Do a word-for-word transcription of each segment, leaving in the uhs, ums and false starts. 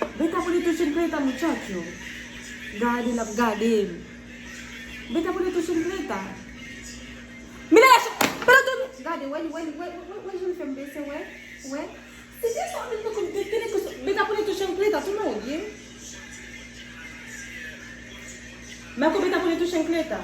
Beta pone tou chancleta, muchacho. Gade, l ap gade m. Beta pone tou chancleta. Mira la cha-, pero tú, gade, wè, wè, wè, wè, wè, jan l fè m bese, wè, wè. Si te sa, men tankou, te, te, te, beta pone tou chancleta, tú no oyes. Marco, beta pone tou chancleta.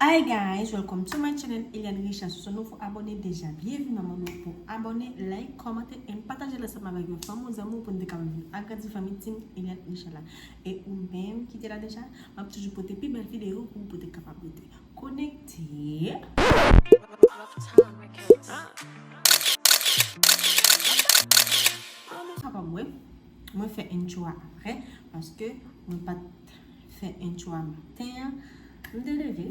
Hi guys, welcome to my channel, Eliane Richard. Si w se nouvo abòne, deja byenvini, mwen mande w pou abòne, like, kòmante, and pataje l ansanm avèk yon fanmi, yon zanmi w pou n te kapab vin agrandi fanmi Team Eliane Richard la. E ou menm ki te la deja, m ap toujou pote pi bèl videyo pou w pou te kapab rete konekte. Kapab wè, mwen fè intro a apre, paske mwen pa t fè intro a maten an. M te leve,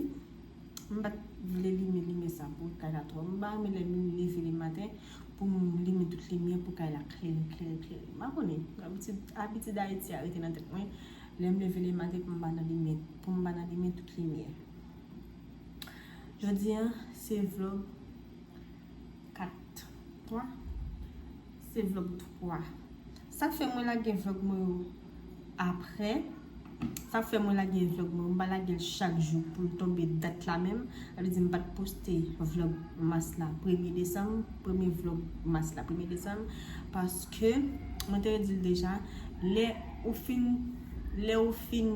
m pa t vle limen limyè sa pou kay la twò. M pa renmen lè m leve le maten pou m limen tout limyè pou kay la klere, klere, klere. M pa konnen, abitid, abitid Ayiti a rete nan tèt mwen. Lè m leve le maten pou m pa nan limen, pou m pa nan limen tout limyè. Jodi a, se vlog kat, twa. Se vlog twa. Sa k fè mwen lage vlog mwen yo apre. Sa k fè mwen lage vlog mwen yo, m pa lage l chak jou pou l tonbe dat la menm. Sa vle di m pa t poste vlog mas la premye desanm, premye vlog mas la premye desanm, paske mwen te di l deja, lè ou fin, lè ou fin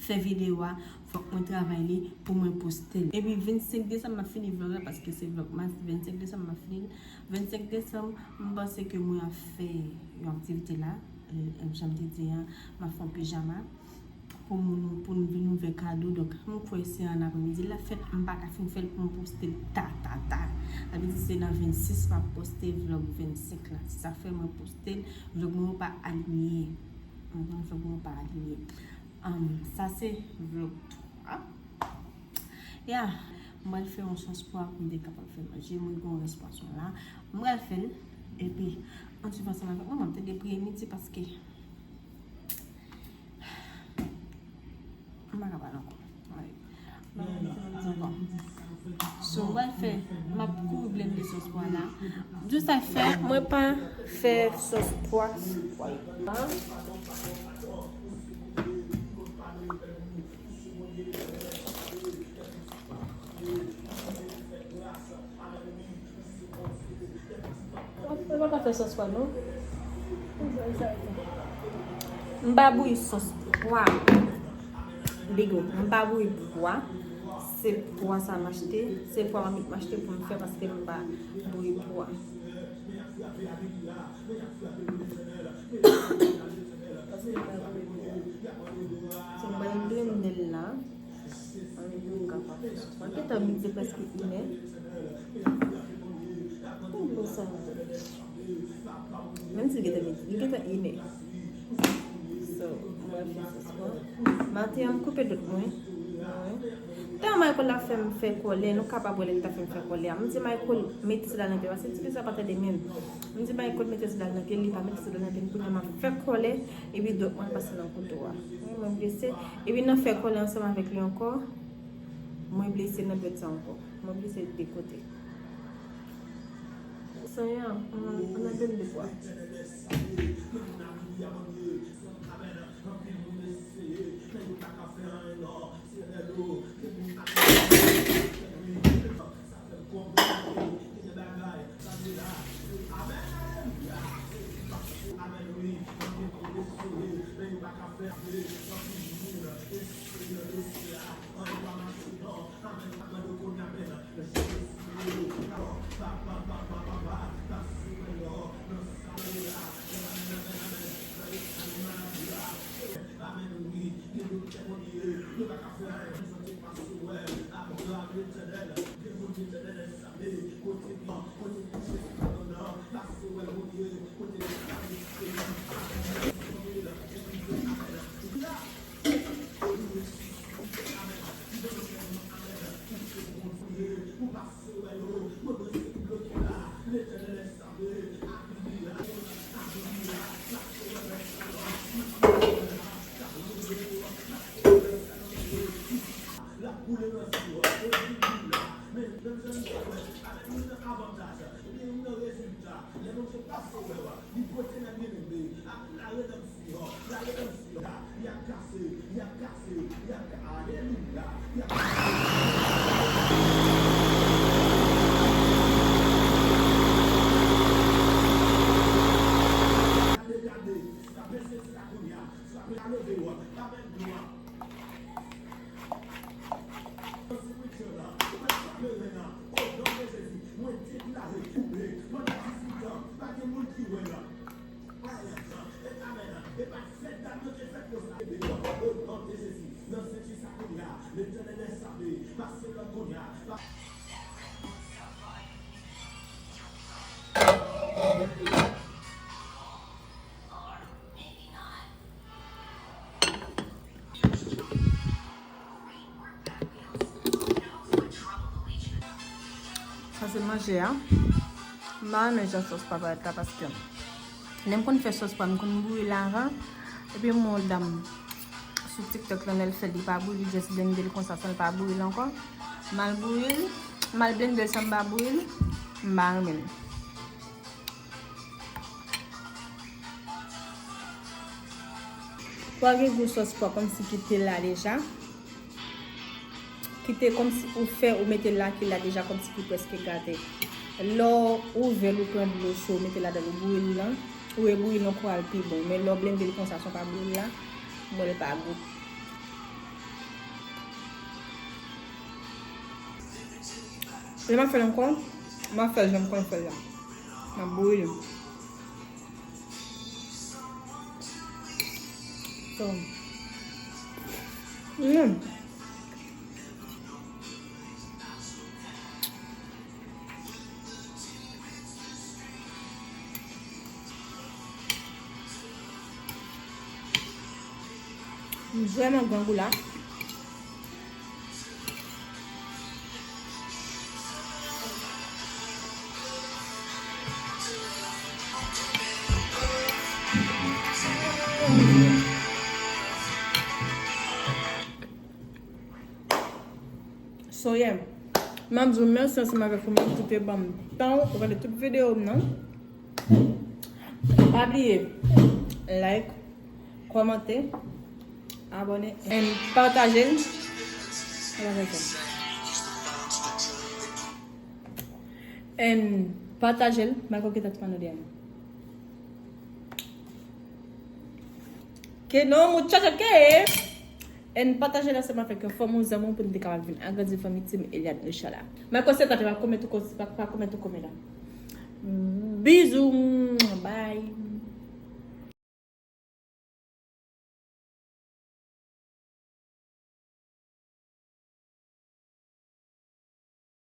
fè videyo a, fòk mwen travay li pou mwen poste l. Epi vennsenk desanm, m ap fini vlog la, paske se vlog mas, vennsenk desanm, m ap fini l. Vennsenk desanm, m panse ke mwen ap fè yon aktivite la. E, jan m te di an, m ap fè yon pijama pou moun, pou n vin ouvè kado. Donk, m kwè se an apremidi l ap fèt, m pa ka fin fè l pou m poste l ta, ta, ta. Sa vle di se nan vennsis m ap poste vlog vennsenk la. Se sa k fè mwen poste l, vlog mwen yo pa alinye. Mhm, vlog mwen yo pa alinye. Um, sa se vlog twa. Ya, m pral fè yon sòs pwa pou m te kapab fè manje. Mwen gen yon rès pwason la. M pral fè l. Epi, ann swiv ansanm avèk mwen. Mwen, m te depriye midi paske m pa ka pale ankò. Alright. So, m pral fè, m ap kouri blende sòs pwa la. Di sa fè, mwen pa fè sòs pwa. Mwen pa ka fè sòs pwa, non. M pa bouyi sòs pwa. Bigo, m pa bouyi pwa. Se pwa sa m achte. Se pwa mamit m achte pou m fè paske m pa bouyi pwa. So, m pral blende l la. Ann, nou kapab fè sòs pwa. Gentan midi prèske inè. Konn konsa. Menm si l gentan midi, li gentan inè. So, mwen fè sòs pwa. Maten an, m koupe dòt mwen. Tan Michael la fè m fè kòlè, nou kapab wè lè li ta fè m fè kòlè a. M di Michael mete sandal nan pye, paske ti fi sa pa tande men. M di Michael mete sandal nan pye, li pa mete sandal nan pye, kounye a m ap fè kòlè, epi dwèt mwen pase nan kouto a. Wi, mwen blese. Epi nan fè kòlè ansanm avèk li ankò, mwen blese nan dwèt sa ankò. Mwen blese de kote. Seyè, an, an, an, an, Sa se manje a. M pa renmen jan sòs pa parèt la paske lè m konn fè sòs pa m, m konn bouyi l avan. Epi m wè yon dam sou TikTok lan, lè l fè l, li pa bouyi l, li just blende l konsa san l pa bouyi l ankò. M al bouyi l, m al blende l san m pa bouyi l, m pa renmen l. Pwa gen gou sòs pwa kòmsi ki te la deja. Ki te kòmsi ou fè, ou mete la, ki la deja kòmsi ki prèske gate. Lè w ouvè l, ou pran dlo cho, ou mete ladan l, ou bouyi l lan, ou rebouyi l ankò al pi bon. Men lè w blende l konsa san w pa bouyi l la, m wè l pa gou. Lè m ap fè l ankò, m ap fè l jan m konn fè l la. M ap bouyi l. So, mm. M vrèman grangou la. So, yeah. M ap di w mèsi ansanm avèk ou menm ki te ban m tan w pou gade tout videyo m nan. Pa bliye like, kòmante, abòne, and pataje l. And pataje l. Michael ki t ap pran nou dèyè m. Que no, muchacho, que? And pataje l ansanm avèk yon fanmi w, zanmi w, pou n te kapab vin agrandi fanmi Team Eliane Richard la. Michael se tante, pa kòmante, pa kòmante, kòmante la. Bizou.